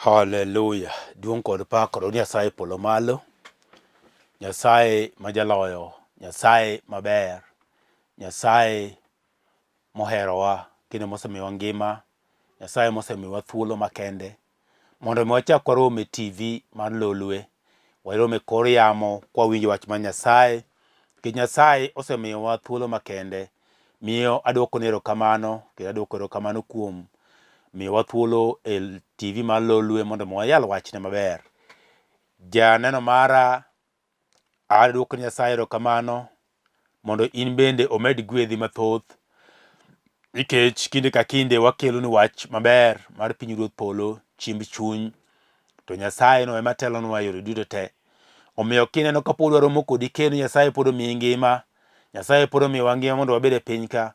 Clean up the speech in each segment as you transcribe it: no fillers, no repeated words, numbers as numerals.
Haleluya! Duong' kod pak odog Nyasaye e polo malo. Nyasaye ma jaloyo, Nyasaye maber, Nyasaye moherowa kendo mosemiyowa ngima, Nyasaye mosemiyowa thuolo makende mondo mi wachak warom e TV mar Lolwe, warom e kor yamo kwawinjo wach mar Nyasaye. Nikech Nyasaye osemiyowa thuolo makende Miyo adwokoni erokamano kendo adwoko erokamano kuom miyowa thuolo e TV mar Lolwe mondo mi wayal wachne maber. Janeno mara adwoko Nyasaye erokamano mondo in bende omed gwedhi mathoth nikech kinde ka kinde wakeloni wach maber mar pinyruodh polo, chiemb chuny to Nyasaye no ema telonwa e yore duto te. Omiyo kineno ka pod waromo kodi kendo Nyasaye pod omiyi ngima, Nyasaye pod omiyowa ngima mondo wabed e piny ka,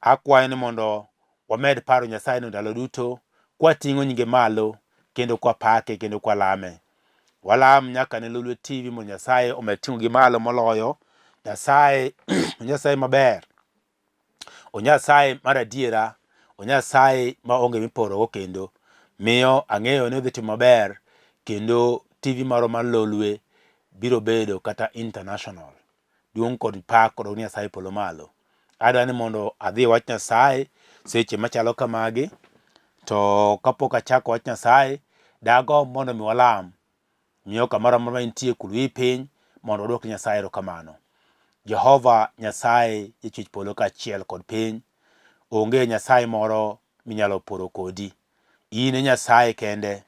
akwayo ni mondo wamed paro Nyasaye no ndalo duto kwating'o nyinge malo kendo kwapake kendo kwalame. Walam nyaka ne Lolwe TV mondo Nyasaye omed ting'o gi malo moloyo. Nyasaye Nyasaye maber. Onyasaye mar adiera, Onyasaye ma onge miporogo kendo. Miyo ang'eyo ni odhi timo maber kendo TV marwa mar Lolwe biro bedo kata international. Duong' kod pak odog ne Nyasaye polo malo. Adwa ni mondo adhi e wach Nyasaye seche machalo kamagi to kapok achako wach Nyasaye dagomb mondo mi walam. Miyo kamoro amora ma intie kul wiyi piny mondo wadwok Nyasaye erokamano. Jehova Nyasaye jachwech polo kaachiel kod piny, onge Nyasaye moro minyalo poro kodi. In e Nyasaye kende.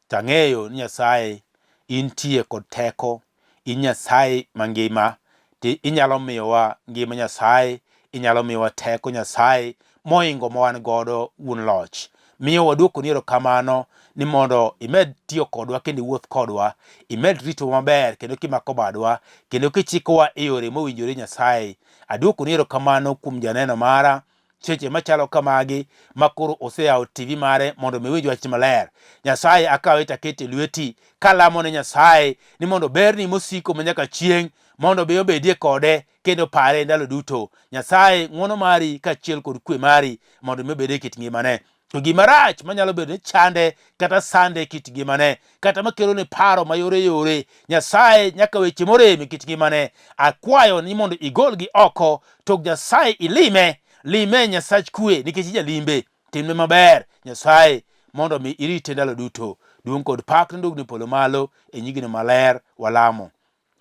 To ang'eyo ni Nyasaye intie kod teko, in Nyasaye mangima, to inyalo miyowa ngima Nyasaye, inyalo miyowa teko Nyasaye moingo ma wan godo wuon loch. Miyo waduokoni erokamano ni mondo imed tiyo kodwa kendo iwuoth kodwa, imed ritowa maber kendo kimako badwa, kendo kichikowa e yore mowinjore Nyasaye. Aduokoni erokamano kuom janeno mara seche machalo kamagi ma koro oseyawo TV mare mondo mi winj wach maler. Nyasaye akawe to akete e lweti kalamo ne Nyasaye ni mondo berni mosiko manyaka chieng' mondo be obedie kode kendo pare ndalo duto. Nyasaye, ng'wono mari kaachiel kod kwe mari mondo mi obed e kit ngimane. To gima rach manyalo bedo ni chande kata sande e kit ngimane kata makelo ne paro mayore yore, Nyasaye nyaka weche morem e kit ngimane, akwayo ni mondo igolgi oko. To Nyasaye ilime, lime Nyasach kwe nikech ijalimbe. Timne maber Nyasaye mondo mi irite ndalo duto. Duong' kod pak nodogni polo malo e nyingino maler walamo.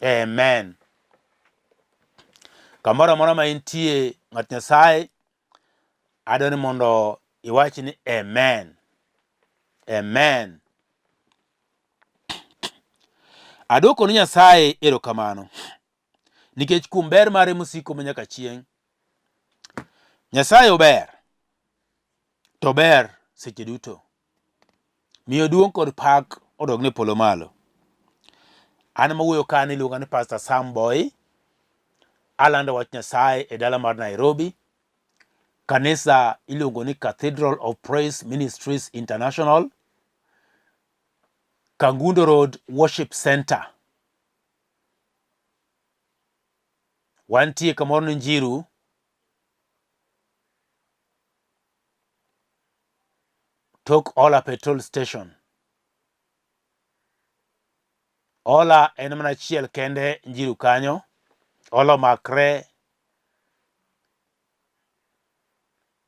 Amen. Kamoro amora ma intie ng'at Nyasaye, adwa ni mondo iwach ni amen. Amen. Adwoko ni Nyasaye erokamano nikech kuom ber mare mosiko manyaka chieng'. Nyasaye ober, to ber seche duto. Miyo duong' kod pak odog ne polo malo. An mawuoyo ka ni iluonga ni Pastor Sam Boy. Alando wach Nyasaye e dala mar Nairobi. Kanisa iluongo ni Cathedral of Praise Ministries International, Kangundo Road Worship Center. Wantie kamoro ni Njiru tok Ola petrol station. Ola en mana achiel kende Njiru kanyo. Ola omakre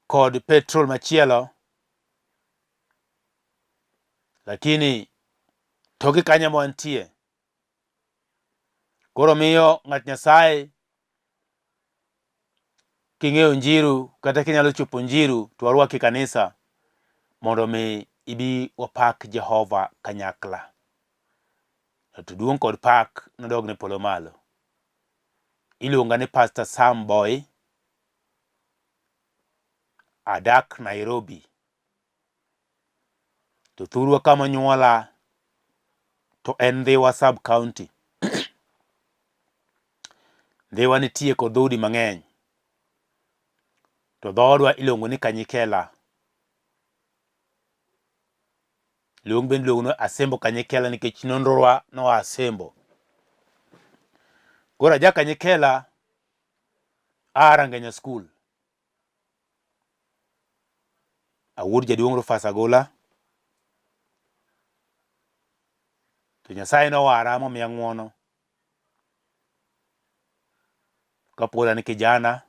kod petrol machielo lakini toke kanyo ema wantie. Koro miyo ng'at Nyasaye king'eyo Njiru kata kinyalo chopo Njiru to warwaki e kanisa mondo mi ibi wapak Jehova kanyakla. To duong' kod pak nodog ne polo malo. Iluonga ni Pastor Sam Boy, adak Nairobi. To thurwa kama onyuola to en Ndhiwa sub county. Ndhiwa nitie kod dhoudi mang'eny. To dhoodwa iluongo ni Kanyikela. Luong bende iluongo ni Asembo Kanyikela nikech nonrowa noa Asembo. Koro aja Kanyikela aa Rangenya school. Awuod jaduong' Rufus Agola. To Nyasaye nowara momiya ng'wono. Kapod an kijana,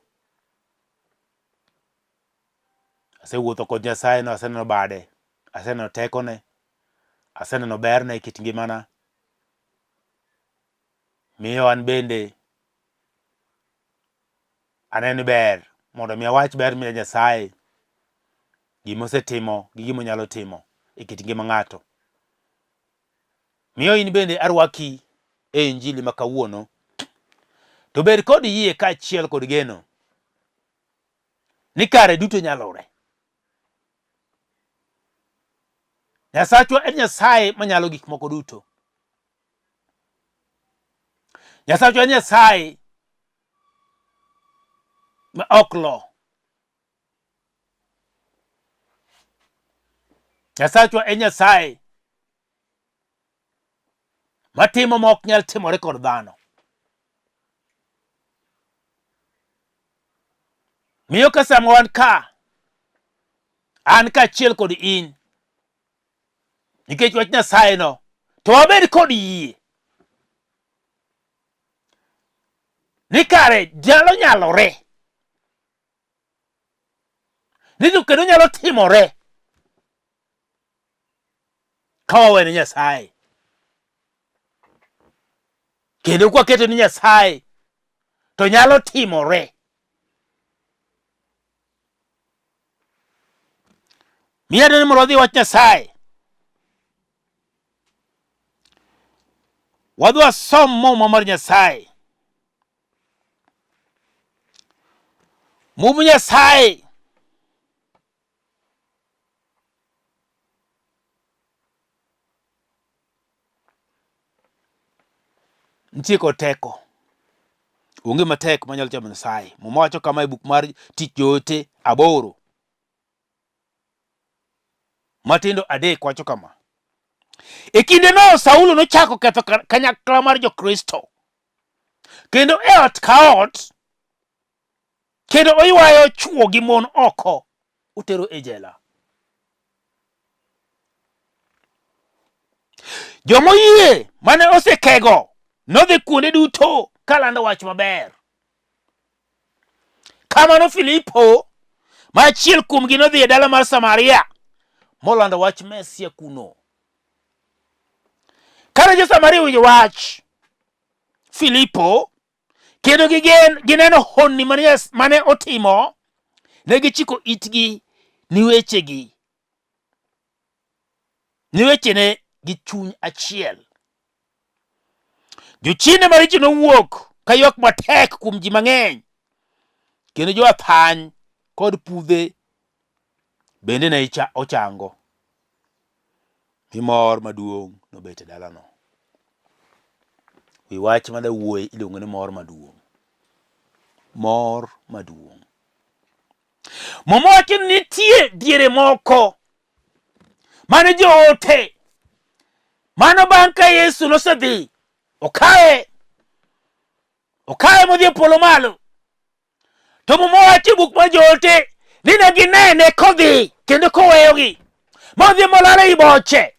asewuotho kod Nyasaye no, aseneno bade, aseneno tekone, aseneno berne e kit ngimana. Miyo an bende aneno ni ber mondo mi awach ber mar Nyasaye, gima osetimo gi gima onyalo timo e kit ngima ng'ato. Miyo in bende arwaki e injili ma kawuono. To bed kod yie kaachiel kod geno ni kare duto nyalore. Nyasachwa en Nyasaye manyalo gik moko duto. Nyasachwa en Nyasaye ma ok lo. Nyasachwa en Nyasaye matimo ma ok nyal timore kod dhano. Miyo ka sama wan ka, an kaachiel kod in, nikech wach Nyasaye no, to wabed kod yie ni kare nyalo nyalore ni to kendo nyalo timore ka wawene Nyasaye kendo kwaketo ni Nyasaye to nyalo timore. Miya ni mondo wadhi wach Nyasaye. Wadhi wasom muma mar Nyasaye. Mum Nyasaye nitie kod teko. Onge matek manyalo chamo Nyasaye. Muma wacho kama e buk mar Tich Joote 8 matindo 3 wacho kama. E kindeno Saulo nochako ketho kanyakla mar Jokristo. Kendo e ot ka ot, kendo oywayo chwo gi mon oko, otero e jela. Jomoyie mane osekego nodhi kuonde duto kalando wach maber. Kamano Filipo, ma achiel kuomgi nodhi e dala mar Samaria molando wach Mesia kuno. Kane jo-Samaria owinjo wach Filipo kendo gineno honni mane otimo, ne gichiko itgi ni wechegi, ni wechene gi chuny achiel. Jochiende maricho nowuok kaywak matek kuom ji mang'eny, kendo jo athany kod pudhe bende ne ochango. Mi mor maduong' nobet e dalano. Wi wach ma dawuoye iluongo ni mor maduong'. Mor maduong'. Muma wacho ni nitie diere moko mane joote mano bang' ka Yesu nosedhi okawe okawe modhi e polo malo To Muma wacho e buk mar Joote ni ne ginene kodhi kendo koweyogi modhi molal ei boche.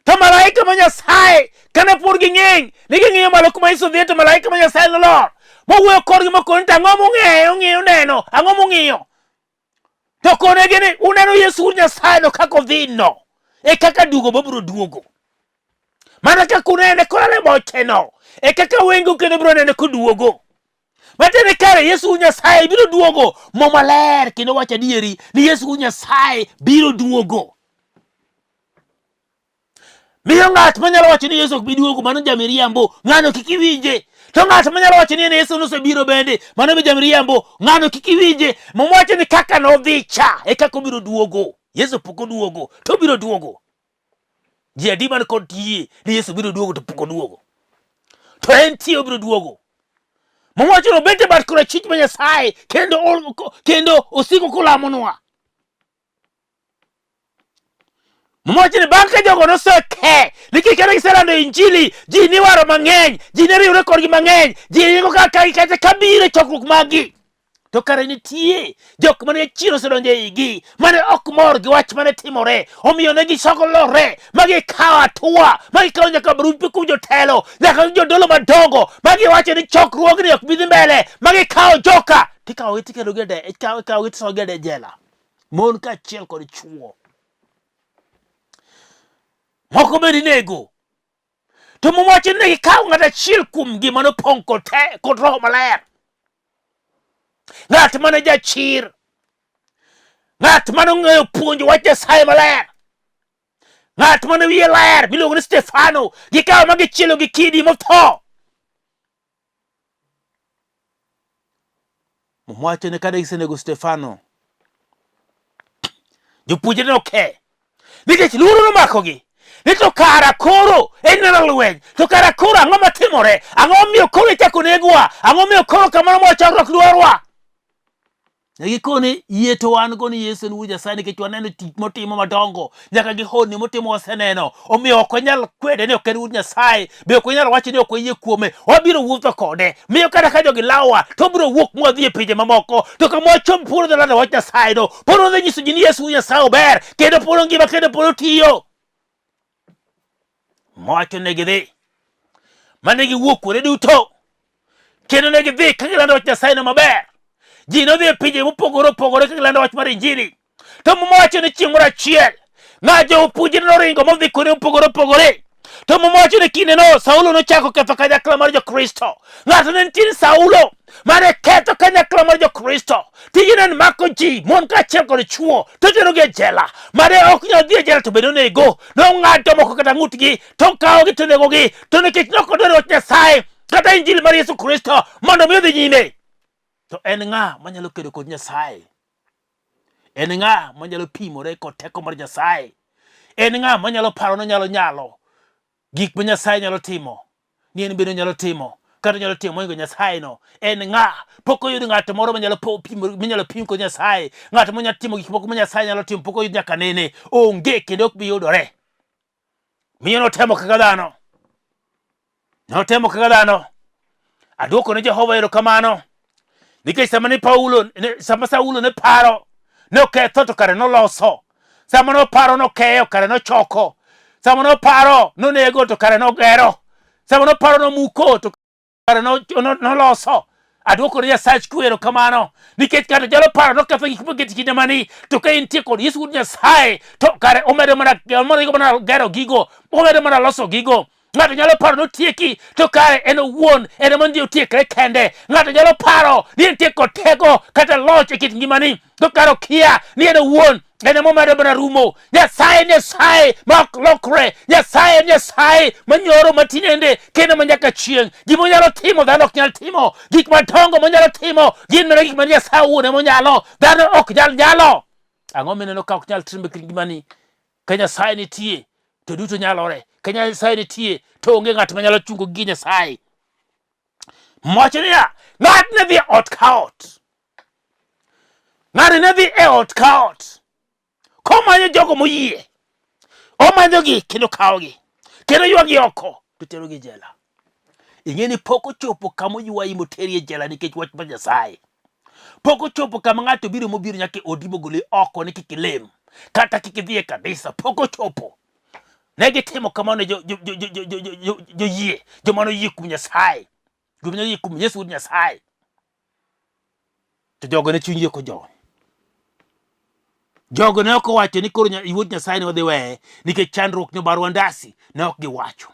To malaika ma Nyasaye kane pod ging'eny ne ging'iyo malo kuma Yesu dhiye to malaika ma Nyasaye nolor mowuoyo kodgi mokoni to ang'o mung'eyo ung'iyo neno ang'o mung'iyo to konegi ni uneno Yesu wuod Nyasaye no kaka odhi no e kaka duogo mobiro duogo mana kaka unene kolal e bocheno e kaka wengu kendo biro nene koduogo Matiende kare Yesu Nyasaye biro duogo mo maler kendo wacho adieri ni Yesu Nyasaye biro duogo. Miyo ng'at manyalo wacho ni Yesu ok bi duogo mano jamiriambo, ng'ano kik iwinje. To ng'at manyalo wacho ni en Yesu nosebiro bende mano be jamiriambo, ng'ano kik iwinje. Muma wacho ni kaka nodhi cha e kaka obiro duogo. Yesu pok oduogo to obiro duogo. Ji adi man kod yie ni Yesu biro duogo to pok oduogo? To entie obiro duogo. Muma wacho ni obet e bat korachwich mar Nyasaye kendo kendo osiko kolamonwa. Muma wacho ni bang' ka jogo noseke nikech kane giselando injili ji niwaro mang'eny, ji ne riwre kodgi mang'eny, ji ringo kata ka biro e chokruok maggi. To kare nitie jok mane chiro osedonjo e igi mane ok mor gi wach mane timore, omiyo ne gisogolore ma gikawo hatua, ma gikawo nyaka barupe kuom jotelo, nyaka gi jodolo madongo, ma giwacho ni chokruogni ok bi dhi mbele, ma gikawo joka tikawogi tikelogi e de- ikawogi tisogi e jela, mon kaachiel kod chwo. Moko bende inego. To Muma wacho ni ne gikawo ng'at achiel kuomgi mane opong' kod te kod Roho Maler. Ng'at mane jachir, ng'at mane ong'eyo puonjo wach Nyasaye maler, ng'at mane wiye ler miluongo ni Stefano, gikawo ma gichielo gi kidi motho. Muma wacho ni kane gisenego Stefano, jopuonjre noke nikech luoro nomakogi ni to kara koro en mana lweny, to kara koro ang'o matimore? Ang'o momiyo koro ichako negwa? Ang'o momiyo koro kamano ma chokruok dwarwa? Ne gikone yie to wan go ni Yesu en Wuod Nyasaye nikech waneno tich motimo madongo nyaka gi honni motimo waseneno. Omiyo ok wanyal kwede ni ok en Wuod Nyasaye, be ok wanyal wacho ni ok wayie kuome. Wabiro wuotho kode. Miyo kata ka jogi lawa to wabiro wuok mwadhi e pinje mamoko. To kama wachom pod wadhi lando wach Nyasaye no. Pod wadhi nyiso ji ni Yesu Wuod Nyasaye ober kendo pod ongima kendo pod otiyo. Mowacho ne gidhi. Mane giwuok kuonde duto kendo ne gidhi ka gilando wach Nyasaye no maber. Ji nodhi e pinje mopogore opogore ka gilando wach mar Injili. To Muma wacho ni chieng' moro achiel ng'a jopuonjre noringo modhi kuonde mopogore opogore. To Muma wacho ni kindeno Saulo nochako ketho kanyakla mar Jokristo. Ng'ato ne nitie ni Saulo mane ketho kanyakla mar Jokristo. Tije ne en mako ji, mon kaachiel kod chwo, to terogi e jela. Mane ok nyal dhi e jela to bende onego. Nong'ado moko kata ng'utgi, to okawogi to onegogi. To nikech ne ok odwaro wach Nyasaye kata Injili mar Yesu Kristo mondo mi odhi nyime. To en ng'a manyalo kedo kod Nyasaye? En ng'a manyalo pimore kod teko mar Nyasaye? En ng'a manyalo paro ni onyalo nyalo gik ma Nyasaye nyalo timo ni en bende onyalo timo kata onyalo timo mohingo Nyasaye no? En ng'a? Pok oyud ng'at moro manyalo minyalo pim kod Nyasaye, ng'at manyalo timo gik moko ma Nyasaye nyalo timo pok oyud nyaka nene, onge kendo ok bi yudore. Miyo notemo kaka dhano, notemo kaka dhano. Adwoko ne Jehova erokamano nikech sama ne Paulo ne, sama Saulo ne paro ne oketho to kare noloso, sama noparo nokeyo kare nochoko, sama noparo nonego to kare nogero, sama noparo nomuko to kare noloso. Adwoko ne Nyasach kwe erokamano nikech kata jalo paro noketho gik moket kinde mani, to ka intie kod Yesu Wuod Nyasaye to kare omedo mana omedo mana gero gigo, omedo mana loso gigo. Ng'ato nyalo paro notieki to kare en owuon en ema odhi otiekre kende. Ng'ato nyalo paro ni entie kod teko kata loch e kit ngimani to kare okia ni en owuon en ema omedo mana rumo. Nyasaye Nyasaye ma ok lokre, Nyasaye Nyasaye manyoro matinende kendo ma nyaka chieng'. Gima onyalo timo dhano ok nyal timo, gik madongo monyalo timo gin mana gik ma Nyasaye owuon ema onyalo, dhano ok nyal nyalo. Ang'o mineno ka ok nyal timo e kit ngimani? Ka Nyasaye nitie to duto nyalore. Ka Nyasaye nitie to onge ng'at manyalo chungo gi Nyasaye. Mwacho niya, ng'at ne dhi e ot ka ot. Ng'ani ne dhi e ot ka ot komanyo jogo moyie, omanyogi kendo kawogi kendo ywagi oko to terogi e jela. Ing'e ni pok ochopo kama oywayi moteri e jela nikech wach mar Nyasaye. Pok ochopo kama ng'ato biro mobiro nyaka e odi mogoli oko ni kik ilem kata kik idhi e kanisa. Pok ochopo. Ne gitimo kamano ne joyie, joma noyie kuom Nyasaye, joma noyie kuom Yesu Wuod Nyasaye. To jogo ne chunygi ok ojony. Jogo ne ok owacho ni koro Wuod Nyasaye ne wadhi weye nikech chandruok ne obarwa ndasi, ne ok giwacho.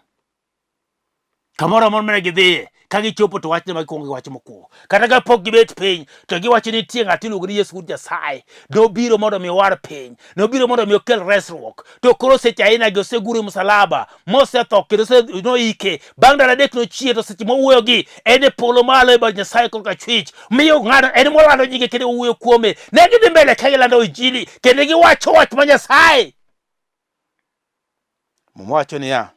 Kamoro amora mane gidhiye, ka gichopo to wachne ma gikwongo giwacho mokwongo. Kata ka pok gibet piny, to giwacho ni nitie ng'at iluongo ni Yesu Wuod Nyasaye. Nobiro mondo mi owar piny, nobiro mondo mi okel resruok. To koro seche ainagi osegure e msalaba, mosetho kendo noike. Bang' ndalo adek nochier, to seche mowuoyogi, en e polo malo e bad Nyasaye korka achwich. Miyo ng'ano en molando nyinge kendo owuoyo kuome. Ne gidhi mbele ka gilando Injili, kendo giwacho wach ma Nyasaye. Muma wacho niya,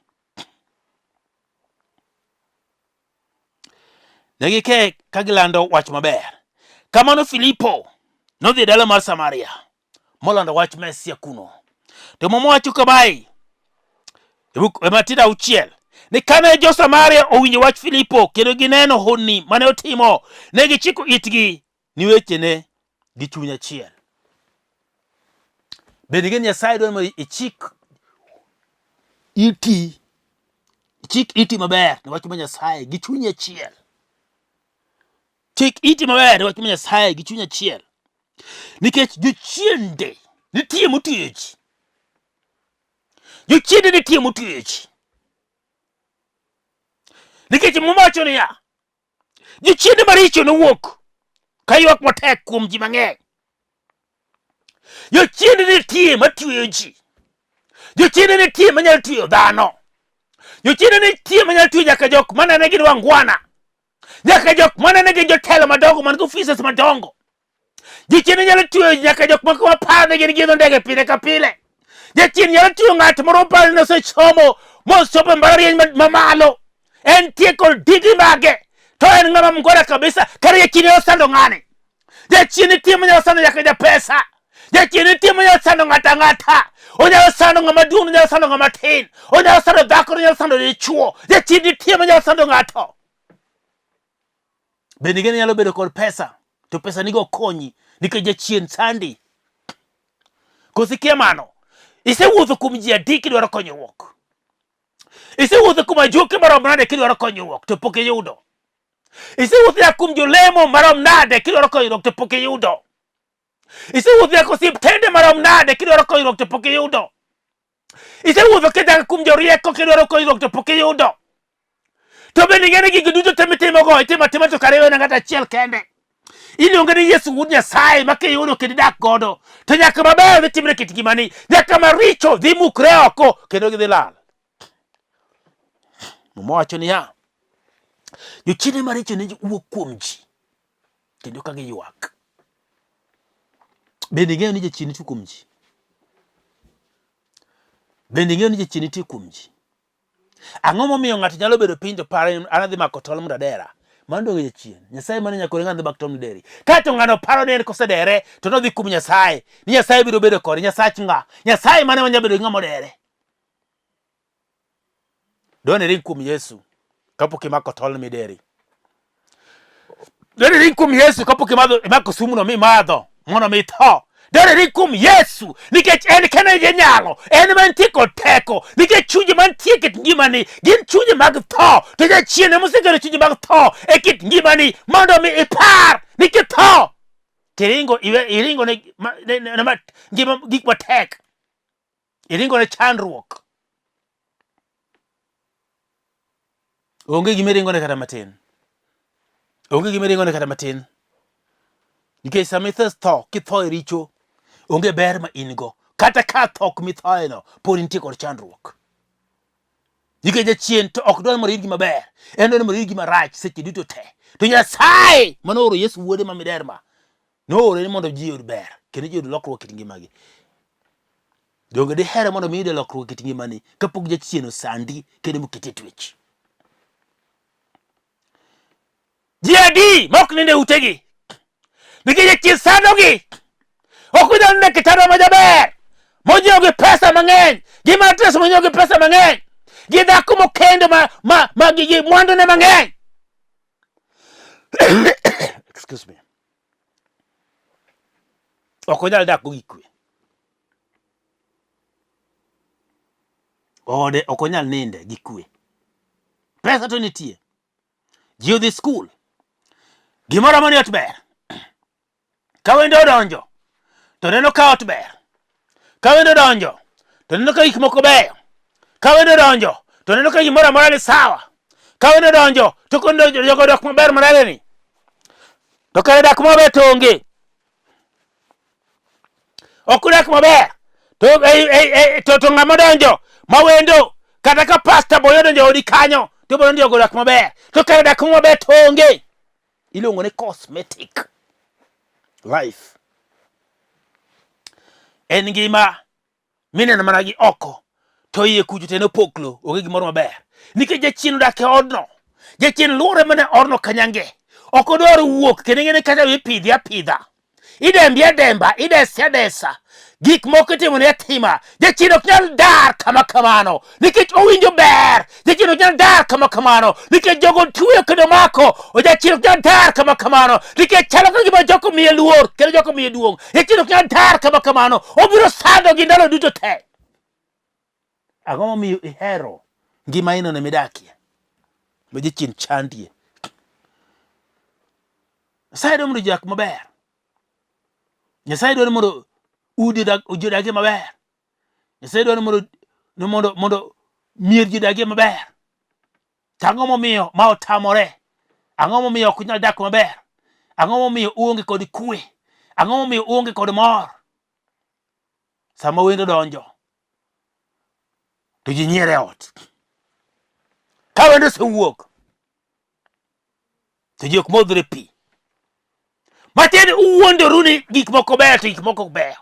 ne gike ka gilando wach maber. Kamano Filipo nodhi e dala mar Samaria molando wach Mesia kuno. To Muma wacho kamae e buk e Matendo auchiel ni kane jo-Samaria owinjo wach Filipo kendo gineno honni mane otimo, ne gichiko itgi. ni wechene gi chuny achiel. Bende ing'e ni Nyasaye dwaro mondo ichik iti ichik iti maber ne wach ma Nyasaye gi chuny achiel. Chik iti maber ne wach ma Nyasaye gi chuny achiel. Nikech jochiende nitie motiyo ji. Jochiende nitie motiyo ji. Nikech Muma wacho niya, jochiende maricho nowuok ka ywak matek kuom ji mang'eny. Jochiende nitie matueyo ji. Jochiende nitie manyalo tueyo dhano. Jochiende nitie manyalo tueyo nyaka jok manene gin wangwana. Nyaka jok manene gin jotelo madongo man gi offices madongo. Jachien nyalo tueyo nyaka jok moko maparo ni gin giidho ndege pile ka pile. Jachien nyalo tueyo ng'at moro maparo ni osesomo mosomo e mbalariany mamalo. Entie kod digri mage to en ng'ama mgora kabisa. Kare jachien nyalo sando ng'ani. Jachien nitie manyalo sando nyaka japesa. Jachien nitie manyalo sando ng'ato ang'ata. Onyalo sando ng'ama duong', onyalo sando ng'ama tin. Onyalo sando dhako, onyalo sando dichuo. Jachien nitie manyalo sando ng'ato. Bende ing'e ni inyalo bedo kod pesa to pesa nigo ok konyi nikech jachien sandi. Koso ikia mano? Isewuotho kuom ji adi kidwaro konyruok? Isewuotho kuom ajuoke marom nade kidwaro konyruok to pok iyudo? Isewuotho nyaka kuom jolemo marom nade kidwaro konyruok to pok iyudo? Isewuotho nyaka osiptende marom nade kidwaro konyruok to pok iyudo? Isewuotho kidhak kuom jorieko kidwaro konyruok to pok iyudo. To bende ing'e ni gigo duto te mitimogo itimo atima to kare iwena ng'ato achiel kende. Iluonge ni Yesu wuod Nyasaye ma kiyudo kendo idak godo to nyaka maber dhi timre e kit ngimani, nyaka maricho dhi mukre oko kendo gidhi lal. Muma wacho niya, jochiende maricho ne wuok kuom ji kendo ka giywak. Bende ing'eyo ni jachien nitie kuom ji? Bende ing'eyo ni jachien nitie kuom ji? Ang'o momiyo ng'ato nyalo bedo piny to paro ni an adhi mako tol mondo adera? Mano donge jachien. Nyasaye mane nyakore ng'ano dhi mako tol mondo oderi. Kae to ng'ano paro ni en kosedere to nodhi kuom Nyasaye. Ni Nyasaye biro bedo kode. Nyasach ng'a? Nyasaye mane manyalo bedo gi ng'ama odere? Dwani ring kuom Yesu kapok imako tol mideri. Dwani ring kuom Yesu kapok imadho imako sumuno mimadho mondo mi itho. Dwani ring kuom Yesu nikech en kende e nyalo, en ema entie kod teko nikech chunje mantie e kit ngimani gin chunje mag tho to jachien ema osekelo chunje mag tho e kit ngimani mondo mi ipar ni kitho tiringo iringo ne, ne, ne, ne, ngima gik matek Iringo ne chandruok. Onge gima iringo ne kata matin. Onge gima iringo ne kata matin. Nikech sama isetho, kitho e richo, onge ber ma in go. Kata ka tho kuma ithoeno, pod intie kod chandruok. Nikech jachien to ok dwar mondo iyud gima ber, en dwaro mondo iyud gima rach seche duto te. To Nyasaye mane ooro Yesu wuode ma miderma, noore ni mondo ji oyud ber kendo ji oyud lokruok e kit ngimagi. Donge diher mondo mi iyud lokruok e kit ngimani kapok jachien osandi kendo moketi e twech? Ji adi ma ok nind e utegi nikech jachien sandogi? Ok ginyal nindo e kitanda ma jaber monyiew gi pesa mang'eny, gi matres monyiew gi pesa mang'eny, gi dhako mokendo ma, ma, ma gi, gi mwandune mang'eny. Excuse me. Ok onyal dak go gi kwe. Ode ok onyal ninde gi kwe. Pesa to nitie. Ji odhi skul. Gimoro amora ni ot ber. Ka wendo odonjo to neno ka ot ber. Ka wendo odonjo to neno ka gik moko beyo. Ka wendo odonjo to neno ka gimoro amora ni sawa. Ka wendo odonjo to kono jogo dok maber manade ni. To kare dak maber to onge. Ok udak maber. To, e, e, e, to, to ng'ama odonjo ma wendo kata ka pasta boyo odonjo odi kanyo to boyo jogo dak maber. To kare dak maber to onge. Iluongo ni cosmetic life. En ngima mineno mana gi oko to iye kucho to en opoklo, onge gimoro maber. Nikech jachien odak e odno. Jachien luwore mana e odno kanyange. Ok odwar wuok kendo ing'e ni kata ipidhi apidha. Idembi ademba, idesi adesa. Gik moko itimone atima. Jachien ok nyal dar kama kamano nikech owinjo ber. Jachien ok nyal dar kama kamano nikech jogo tueyo kendo mako. Jachien ok nyal dar kama kamano nikech chalo ka gima joko miye luor kendo joko miye duong'. Jachien ok nyal dar kama kamano, obiro sandogi ndalo duto te. Ang'o momiyo ihero ngima inone midakie ma jachien chandie? Nyasaye dwaro mondo ji odak maber. Nyasaye dwaro mondo udi odag ji odagie maber. Nyasaye dwaro mondo mondo mondo mier ji odagie maber. To ang'o momiyo ma otamore? Ang'o momiyo ok unyal dak maber? Ang'o momiyo uonge kod kwe? Ang'o momiyo uonge kod mor? Sama wendo donjo to ji nyiero e ot. Ka wendo osewuok to ji ok modhre pi. Matiende uwuondoru ni gik moko beyo to gik moko ok beyo.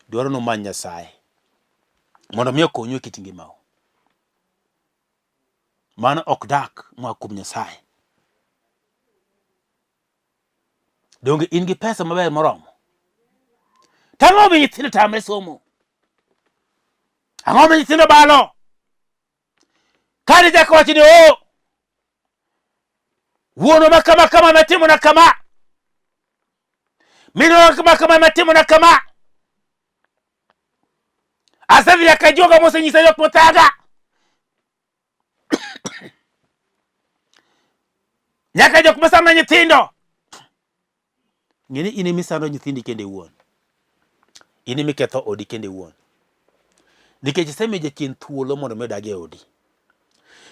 Dwaro ni umany Nyasaye mondo mi okonyu e kit ngimau. Mano ok dak moa kuom Nyasaye. Donge in gi pesa maber moromo? To ang'o momiyo nyithindo tamre somo? Ang'o momiyo nyithindo balo? Kane chako wacho ni o wuonwa ma kama kama matimona kama, minwa ma kama matimona kama, asedhi nyaka joga mosenyisa jok mothaga nyaka jok masando nyithindo. Ng'e ni in emisando nyithindi kende iwuon. In emiketho odi kende iwuon. Nikech isemiyo jachien thuolo mondo mi odag e odi.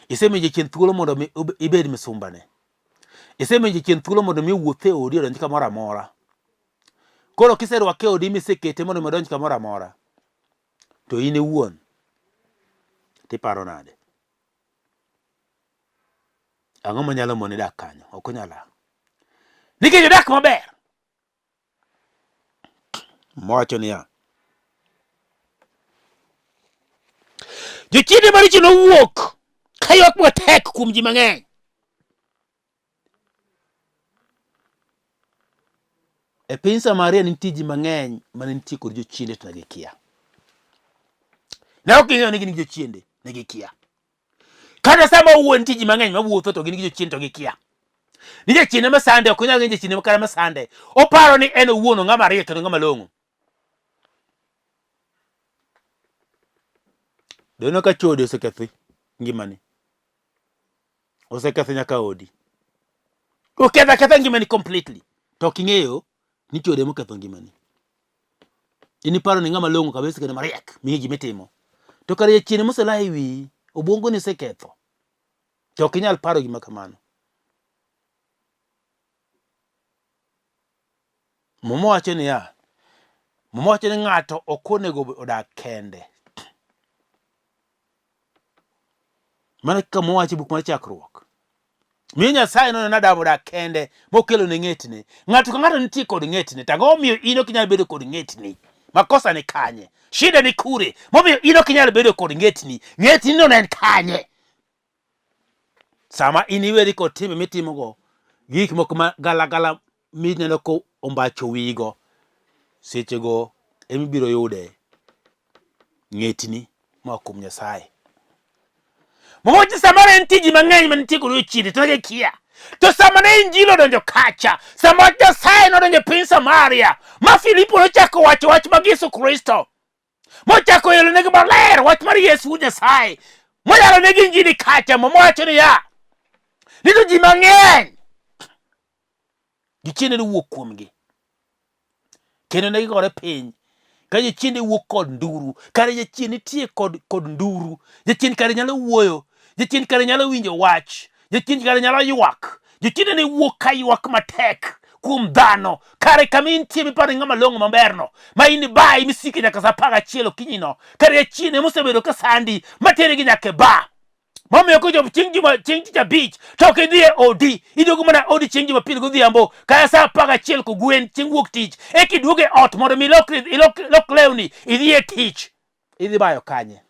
Isemiyo jachien thuolo mondo mi ibed misumbane. Isemiyo jachien thuolo mondo mi owuoth e odi odonj kamoro amora. Koro kiserwake e odi misekete mondo mi odonj kamoro amora, to in iwuon tiparo nade? Ang'o manyalo moni dak kanyo? Ok onyal a. Nikech odak maber. Mowacho niya, jochiende maricho nowuok kaywak matek kuom ji mang'eny. E piny Samaria nitie ji mang'eny mane nitie kod jochiende to ne gikia. Ne ok ging'eyo ni gin gi jochiende, ne gikia. Kata sama owuoyo nitie ji mang'eny mawuotho to gin gi jochien to gikia. Ni jachien ema sande, ok onyal ng'eyo jachien ema kata masande. Oparo ni en owuon ong'ama riek kendo ng'ama long'o. Doneno ka chode oseketho ngimani. Oseketho nyaka odi. Oketho aketha ngimani completely. To ok ing'eyo ni chode ema oketho ngimani. In iparo ni ng'ama long'o kabisa kendo mariek ming'e gima itimo. To kare jachien ema oselayo e wiyi, obwongoni oseketho. To ok inyal paro gima kamano. Muma wacho niya, Muma wacho ni ng'ato ok onego odag kende. Mana kaka Muma wacho e buk mar Chakruok. Miyo Nyasaye noneno Adam odak kende mokelo ne ng'etne. Ng'ato ka ng'ato nitie kod ng'etne. To ang'o momiyo in ok inyal bedo kod ng'etni? Makosa ni kanye? Shida ni kure? Momiyo in ok inyal bedo kod ng'etni? Ng'etni no ne en kanye? Sama in iweri kod timbe mitimogo, gik moko ma galagala mineno ko ombacho wiyigo, sechego emibiro yude ng'etni moa kuom Nyasaye. Mwacho samoro en tiji mang'eny ma nitie kod jochiende to gikia. To sama ne Injili odonjo kacha, sama wach Nyasaye nodonjo e piny Samaria, ma Filipo nochako wacho wach mag Yesu Kristo, mochako elonegi maler wach mar Yesu wuod Nyasaye, moyalonegi Injili kacha, mowacho niya, ni to ji mang'eny jochiende nowuok kuomgi kendo ne gigore piny ka jochiende wuok kod nduru kare jachien nitie kod, kod nduru jachien kare nyalo wuoyo jachien kare nyalo winjo wach jachien kare nyalo ywak jochiende ne wuok ka ywak matek kuom dhano kare kama intie miparo ni ng'ama long'o maberno ma in bayi misike nyaka sa 11 okinyino kare jachien ema osebedo ka sandi materigi nyaka e ba Momiyo kochopo chieng' juma chieng' tich abich to ok idhi e odi, iduogo mana odi chieng' Jumapil godhiambo kata sa 11 kogwen chieng' wuok tich, eka iduogo e ot mondo mi ilok ilok ilok lewni idhi e tich. Idhi bayo kanye?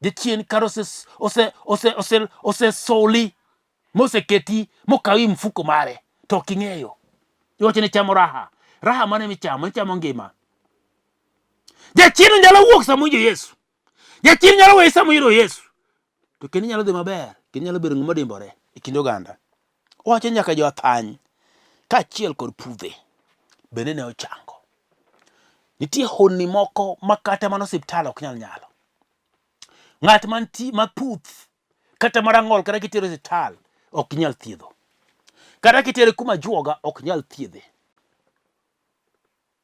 Jachien kar ose ose ose ose osesoli moseketi mokawi mfuko mare to ok ing'eyo. Iwacho ni chamo raha. Raha mane michamo? Ichamo ngima. Jachien nyalo wuok sama owinjo Yesu. Jachien nyalo weyi sama oyudo Yesu. To kendo nyalo dhi maber, kendo nyalo bedo ng'ama odimbore e kind oganda. Owacho nyaka jo athany kaachiel kod pudhe bende ne ochango. Nitie honni moko ma kata mana osiptal ok nyal nyalo. Ng'at mantie maputh kata marang'ol kata kitere osiptal ok nyal thiedho. Kata kitere kuma juoga ok nyal thiedhe.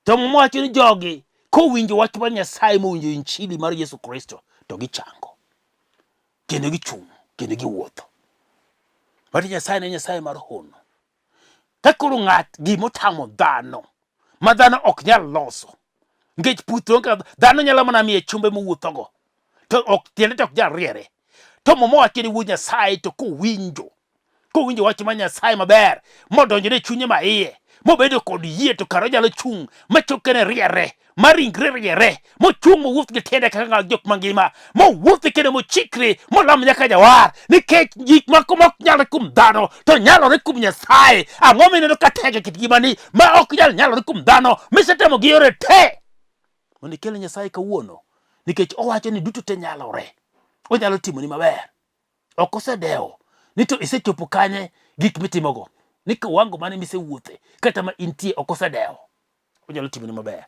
To Muma wacho ni jogi kowinjo wach mar Nyasaye mowinjo injili mar Yesu Kristo to gichango kendo gichung' kendo giwuotho. Wach Nyasaye ne Nyasaye mar hono. Ka koro ng'at gima otamo dhano ma dhano ok nyal loso nikech puth onge dhano nyalo mana miye chumbe mowuothogo to ok tiende to ok nyal riere. To Muma wacho ni wuod Nyasaye to kowinjo kowinjo wach mar Nyasaye maber modonjone e chunye ma iye mobedo kod yie to kare onyalo chung' ma chokene riere ma ringre riere mochung' mowuoth gi tiende kaka ng'at jok mangima mowuothi kendo mochikre molam nyaka jawar nikech gik moko ma ok nyalre kuom dhano to nyalore kuom Nyasaye. Ang'o mineno ka tek e kit ngimani ma ok nyal nyalore kuom dhano misetemo gi yore te mondo ikel ne Nyasaye kawuono nikech owacho ni duto te nyalore onyalo timoni maber. Ok osedewo ni to isechopo kanye gik mitimogo, ni kiwango mane misewuothe kata ma intie ok osedewo. Onyalo timoni maber.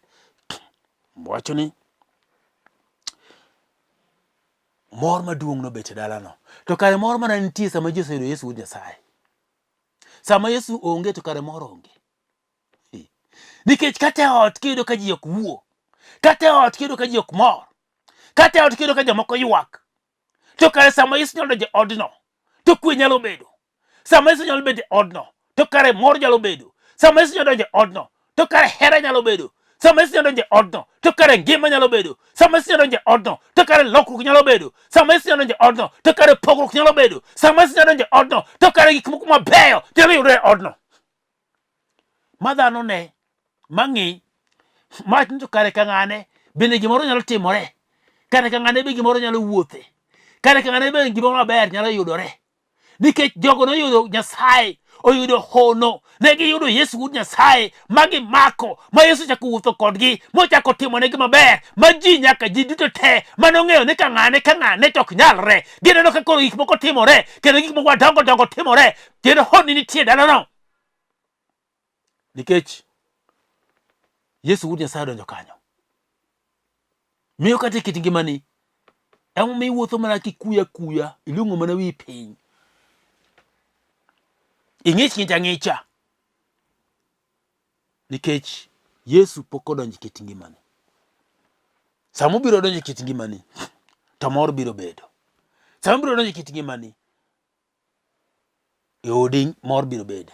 Wacho ni mor maduong' nobet e dalano. To kare mor mana nitie sama ji oseyudo Yesu wuod Nyasaye. Sama Yesu onge to kare mor onge. Nikech kata e ot kiyudo ka ji ok wuo, kata e ot kiyudo ka ji ok mor, kata e ot kiyudo ka jomoko ywak, To kare sama Yesu nyalo donjo e odno, to kwe nyalo bedo. Sama Yesu nyalo bedo e odno, to kare mor nyalo bedo. Sama Yesu nyalo donjo e odno, to kare hera nyalo bedo. Sama Yesu nyalo donjo e odno, to kare ngima nyalo bedo. Sama Yesu nyalo donjo e odno, to kare lokruok nyalo bedo. Sama Yesu nyalo donjo e odno, to kare pogruok nyalo bedo. Sama Yesu nyalo donjo e odno, to kare gik moko mabeyo nyalo yudore e odno. Ma dhano ne, ma ng'i, ma to kare ka ng'ane bende gimoro nyalo timore. Kare ka ng'ane be gimoro nyalo wuothe. Kare ka ng'ane be gimoro maber nyalo yudore. Nikech jogo noyudo Nyasaye, oyudo hono, ne giyudo Yesu wuod Nyasaye ma gimako, ma Yesu ochako wuotho kodgi, mochako timonegi maber, ma ji nyaka ji duto te mane ong'eyo ni ka ng'ane ka ng'ane to ok nyalre. Gineno ka koro gik moko timore, kendo gik moko madongo dongo timore, kendo honni nitie e dalano. Nikech Yesu wuod Nyasaye odonjo kanyo. Miyo kata e kit ngimani, emomiyo iwuotho mana kikuya kuya, ilung'o mana wiyi piny. Ing'ich ng'ich ang'icha. Nikech Yesu pok odonjo e kit ngimani. Sama obiro donjo e kit ngimani, to mor biro bedo. Sama obiro donjo e kit ngimani, e odi mor biro bede.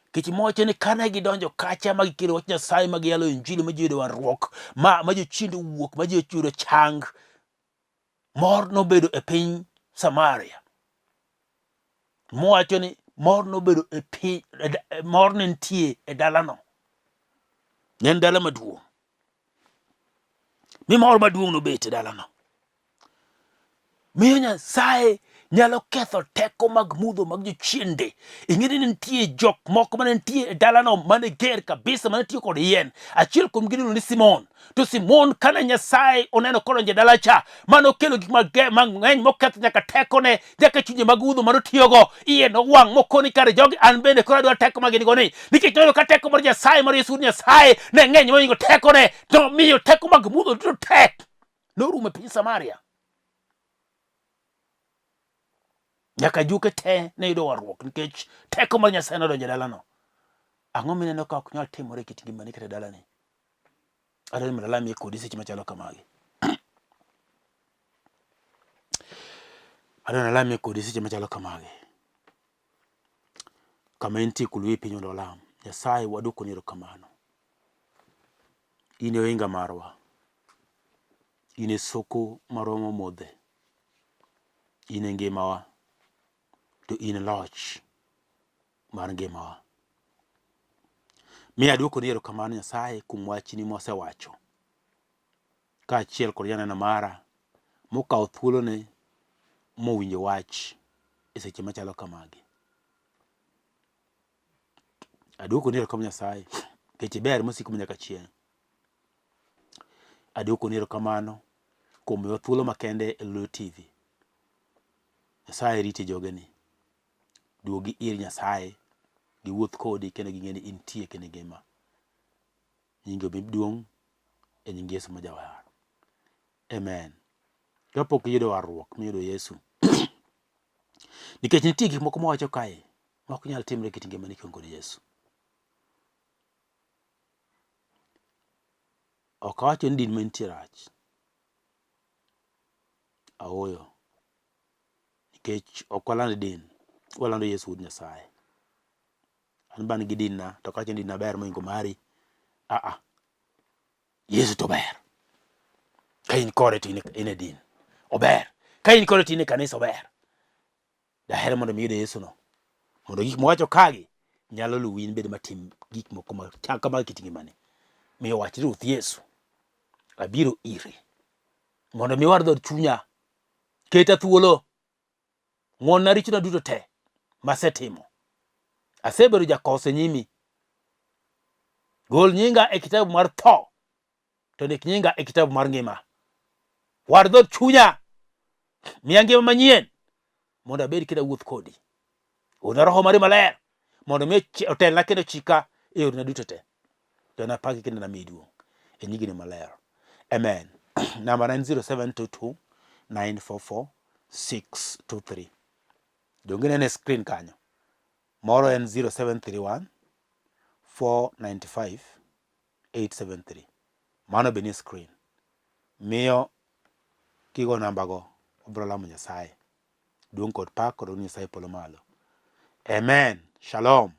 Nikech mowacho ni kane gidonjo kacha ma gikelo wach Nyasaye ma giyalo injili ma ji oyudo warruok, ma jochiende owuok, ma ji oyudo chang, mor nobedo e piny Samaria. Mowacho ni mor nobedo e piny, mor ne nitie e dalano. Ne en dala maduong'. Mi mor maduong' nobet e dalano. Miyo Nyasaye nyalo ketho teko mag mudho mag jochiende. Ing'e ni nitie jok moko mane nitie e dalano mane ger kabisa mane tiyo kod yien. Achiel kuomgi niluongo ni Simon. To Simon kane Nyasaye oneno kodonjo e dala cha, mane okelo gik mang'eny moketho nyaka tekone, nyaka chunje mag mudho mane otiyogo, iye nowang' mokoni kare jogi an bende koro adwa teko ma gin go ni. Nikech noyudo ka teko mar Nyasaye mar Yesu Nyasaye ne ng'eny mohingo tekone, to miyo teko mag mudho duto tek. Norumo e piny Samaria. Nyaka juke te ne yudo warruok nikech teko mar Nyasaye nodonjo e dalano. Ang'o mineno ka ok nyal timore e kit ngimani kata e dalani? Adwaro ni mondo alamie kodi seche machalo kamagi. Adwaro ni alamie kodi seche machalo kamagi. Kama intie kul wiyi piny mondo walam. Nyasaye waduokoni erokamano. In e ohinga marwa. In e soko marwa mamodhe. In e ngimawa. To in e loch mar ngimawa. Mi aduokoni erokamano Nyasaye kuom wachni mosewacho. Kaachiel kod janeno mara mokawo thuolone mowinjo wach e seche machalo kamagi. Aduokoni erokamano Nyasaye. Nikech iber mosiko manyaka chieng'. Adwokoni erokamano kuom miyowa thuolo makende e Lolwe TV. Nyasaye riti jogeni. Duogi ir Nyasaye, giwuoth kodi kendo ging'e ni intie kendo ingima. Nyingi omi duong' e nying Yesu ma Jawar. Amen. Kapok iyudo warruok miyudo Yesu, nikech nitie gik moko mawacho kae ma ok nyal timre e kit ngimani kionge kod Yesu. Ok awacho ni din ma intie rach. Aoyo. Nikech ok waland din, walando Yesu wuod Nyasaye. An be an gi din na to ok awach ni din na ber mohingo mari. Aa. Yesu to ber. Ka in kode to in e din. Ober. Ka in kode to in e kanisa ober. Daher mondo mi iyud Yesu no. Mondo gik mowacho kagi nyalo luwi in bende matim gik moko ma chal kama kit ngimani. Miyo wach Ruoth Yesu. Abiro iri. Mondo mi iwar dhood chunya. Keta thuolo. Ng'wonna richona duto te masetimo. Asebedo jakoso e nyimi. Gol nyinga e kitabu mar tho, to ndik nyinga e kitabu mar ngima. War dhood chunya, miya ngima manyien, mondo abed kendo awuoth kodi. Orna Roho mari maler, mondo mi otelna kendo ochika e yorena duto te. To napaki kendo namiyi duong' e nyingini maler. Amen. Namba na en 0722 944 623. Donge inene e screen kanyo? Moro en 0731 495 873. Mano be nie screen. Miyo kigo namba go wabiro lamo Nyasaye. Duong' kod pak kod Nyasaye polo malo. Amen. Shalom.